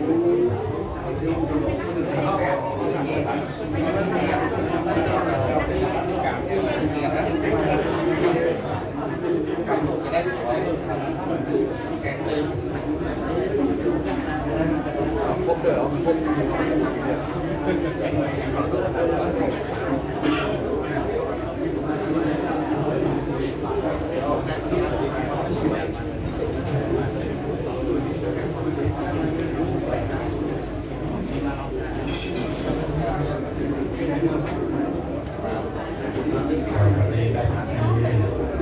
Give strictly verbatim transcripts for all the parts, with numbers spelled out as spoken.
วันนี้ได้มี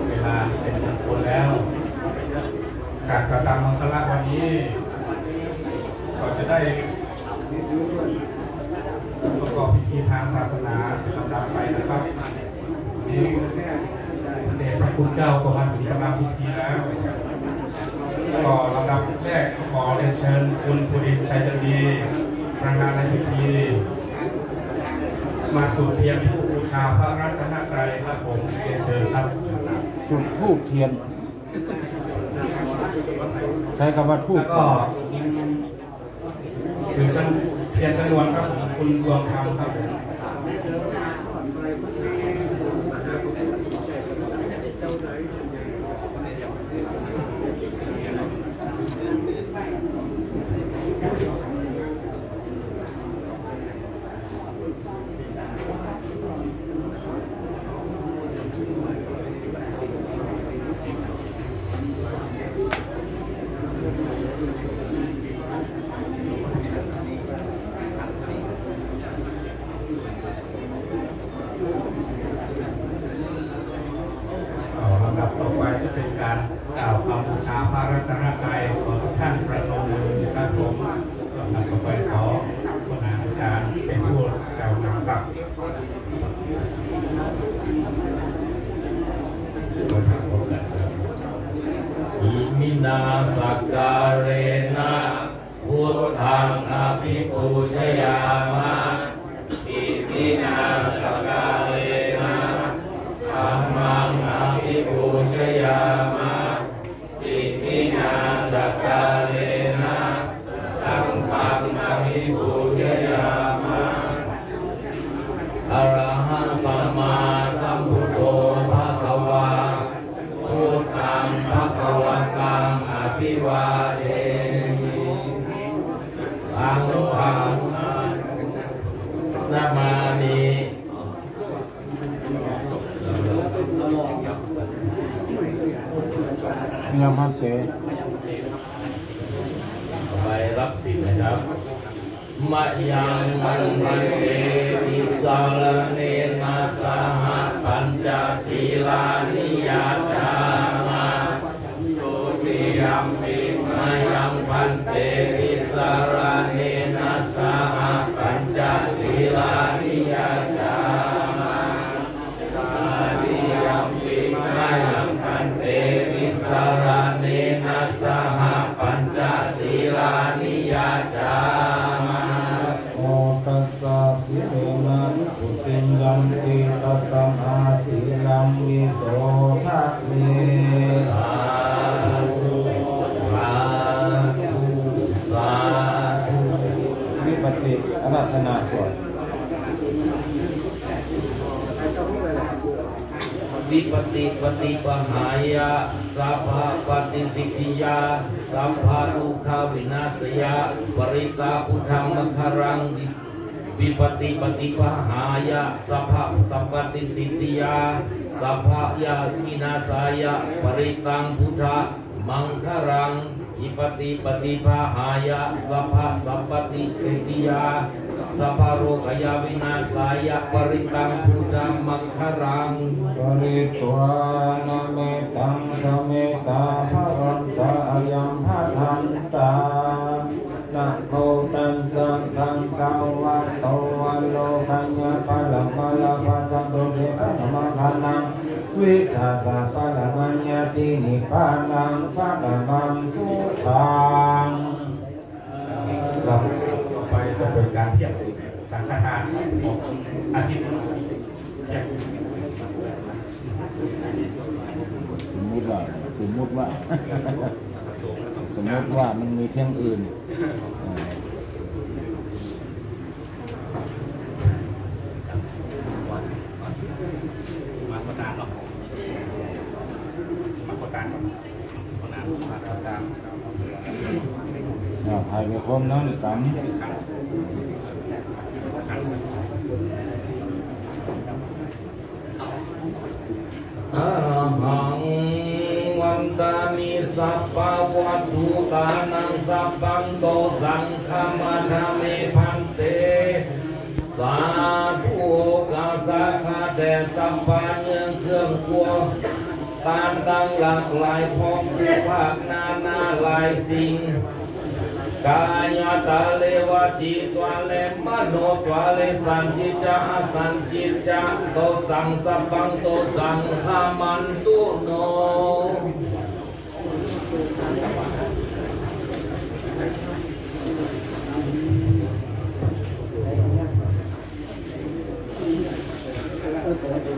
เวลาเป็นมงคลแล้ว การกระทำมังคละวันนี้ ก็จะได้ประกอบพิธีทางศาสนาเป็นลำดับไปนะครับ นี่พระเดชพระคุณเจ้าก็มาถึงกำลังพิธีแล้ว ก็ลำดับแรกขอเรียนเชิญคุณภูรินทร์ ชัยจันดี ประธานในพิธี มาจุดเทียนธูปบูชาพระรัตนตรัยครับผม เรียนเชิญครับ จุดธูปเทียน ใช้คำว่าธูป แล้วก็ ก่อน ถือเทียนชนวนครับผม คุณดวงธรรมครับผม เอา ลำดับต่อไปจะเป็นการกล่าวคำบูชาพระรัตนตรัย ขอทุกท่านประนมมือครับผม ลำดับต่อไปขอคณาจารย์เป็นผู้กล่าวนำครับ Iminā sakkārena buddhaṃ abhipūjayāma. Iminā sakkārena dhammaṃ abhipūjayāma. Iminā sakkārena saṅghaṃ abhipūjayāma. Arahaṃ sammāsambuddho bhagavā, buddhaṃ bhagavantaṃ abhivādemi. Saṅghaṃ namāmi. ยามหันเต ไปรับศีลนะครับ Mayaṃ bhante tisaraṇena saha pañca sīlāni yācāma. Dutiyampi mayaṃ bhante tisaraṇena saha pañca sīlāni yācāma. Tatiyampi mayaṃ bhante tisaraṇena saha pañca sīlāni yācāma. Ekadā sīlena nibbutiṃ yanti, tasmā sīlaṃ visodhaye. Sādhu, sādhu, sādhu. วิปัสสนาสวด Vipattipaṭibāhāya sabbapaṭisiddhiyā sabbadukkhavināsāya parittaṃ buddhamaṅgalaṃ. Vipattipaṭibāhāya sabbasampattisiddhiyā sabbarogavināsāya parittaṃ buddha maṅgalaṃ. Vipattipaṭibāhāya sabbasampattisiddhiyā sabbarogavināsāya parittaṃ buddhamaṅgalaṃ. Pharitvāna mettaṃ samettā bhadantā ayaṃ bhadantā. Namo tassa bhagavato arahataṃ sammāsambuddhassa. Vijjāya paramatthāya nibbānaṃ paramaṃ sukhaṃ. ครับ ต่อไปจะเป็นการเทียบสังฆทานของอาทิตย์ เทียบ สมมุติว่า สมมุติว่า สมมุติว่ามันมีเที่ยงอื่น เอ่อ อ่า ให้ไปพร้อมนั้นกัน Arahaṃ vandāmi sabbavatthutānaṃ sabbaṃ dosaṃ khamatha me bhante. สาธุ โอกาสาขะแด่สัพพะเรื่องเครื่องครัว ทานทั้งหลากหลาย พร้อมด้วยผักนานาหลายสิ่ง Kāyatvā vacītvā manotvā sañcicca asañcicca dosaṃ sabbaṃ dosaṃ khamantu no.